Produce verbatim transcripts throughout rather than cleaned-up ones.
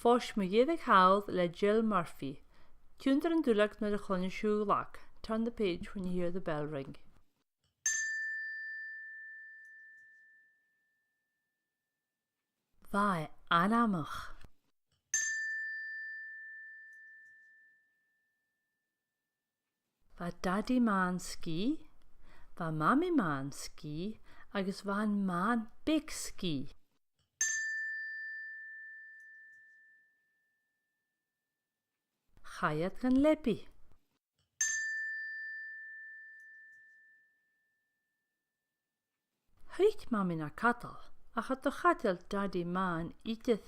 Fois mu dheireadh thall le Jill Murphy. Tionndaidh an duilleag nuair a chluinneas sibh an glag. Turn the page when you hear the bell ring. Bha e anmoch. Bha Dadaidh Mathan sgìth, bha Mamaidh Mathan sgìth, agus bha am mathan beag sgìth. Chaidh iad dhan leabaidh. Thuit Mamaidh na cadal, ach cha do chaidil Dadaidh Mathan idir.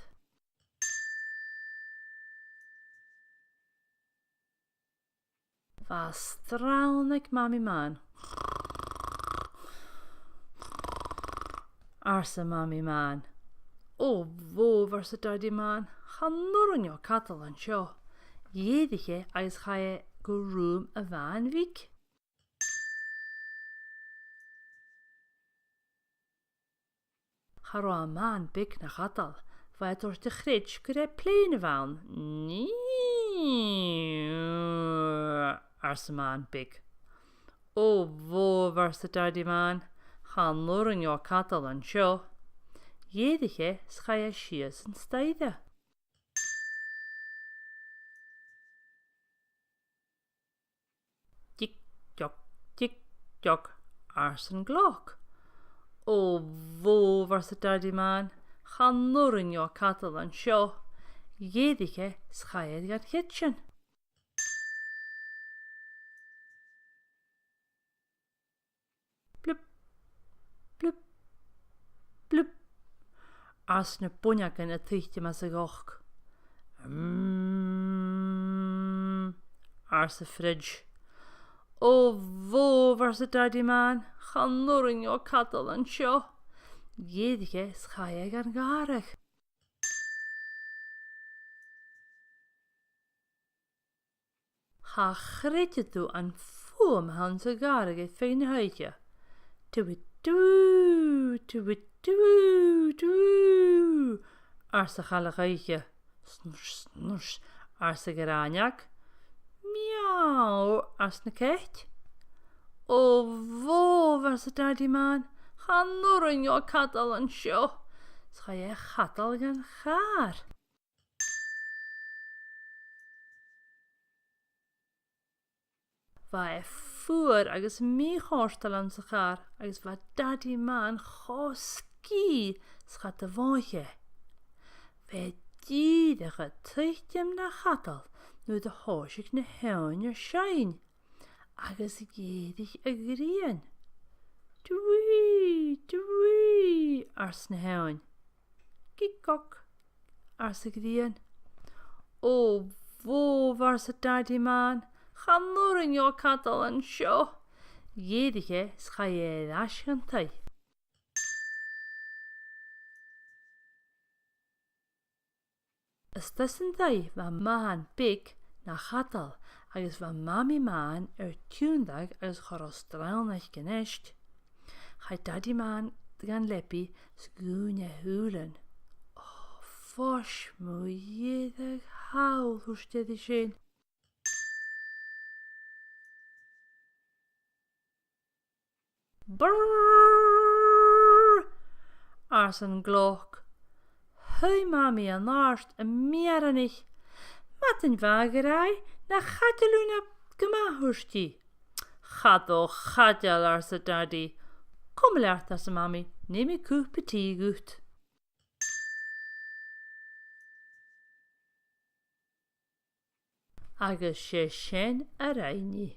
Bha srann aig Mamaidh Mathan. Arsa Mamaidh Mathan. "O bhobh," arsa Dadaidh Mathan, "chan urrainn dhomh cadal an seo." Dh'èirich e agus chaidh e gu rùm a' mhathain bhig. Cha robh am mathan beag na chadal, bha e a' toirt a chreids gur e plèan a bh' ann. "Nì," arsa am mathan beag. "O bhobh," arsa Dadaidh Mathan, "chan urrainn dhomh cadal an seo." Dh'èirich e 's chaidh e sìos an staidhre. "Tic toc, tic toc," ars an gleoc. "O bhobh," arsa Dadaidh Mathan, "chan urrainn dhomh cadal an seo." Dh'èirich e 's chaidh e dhan chidsin. "Blub, blub, blub," ars na boinneagan a' tuiteam às a' ghoc. "Mm," ars a' fridge. "O bhobh," arsa Dadaidh Mathan, "chan urrainn dhomh cadal an seo." Dh'èirich e 's chaidh e dhan ghàrradh. Cha chreideadh tu am fuaim a th' anns a' ghàrradh air feadh na h-oidhche. "Tù-tù, tù-tù, tù," ars a' chailleach-oidhche. "Snùs, snùs," ars a' ghràineag. "Miau," ars na cait. "O bhobh," arsa Dadaidh Mathan, "chan urrainn dhomh cadal an seo." 'S chaidh e a chadal dhan chàr. Bha e fuar agus mì-chomhartail anns a' chàr agus bha Dadaidh Mathan cho sgìth 's cha do mhothaich e. Bha e dìreach a' tuiteam na chadal nuair a thòisich na h-eòin air seinn agus dh'èirich a' ghrian. "Dwee, dwee," ars na h-eòin. "Gig-gog," ars a' ghrian. "O bhobh," arsa Dadaidh Mathan, "chan urrainn dhomh cadal an seo." Dh'èirich e 's chaidh e air ais dhan taigh. A-staigh san taigh bha mathan beag na chadal agus bha Mamaidh Mathan air tionndadh agus cha robh srann aice a-nis. Chaidh Dadaidh Mathan dhan leabaidh 's dhùin e a shùilean. "O, fois mu dheireadh thall," thuirt e ri sin. "Brrrr," ars an gleoc. Shuidh Mamaidh an-àirde am meadhanach. "Madainn mhath, a ghràidh, nach chaidil thu na gu math," thuirt i. "Cha do chaidil," arsa Dadaidh. "Coma leat," arsa Mamaidh, "nì mi cupa tì dhut." Agus 's e sin a rinn i.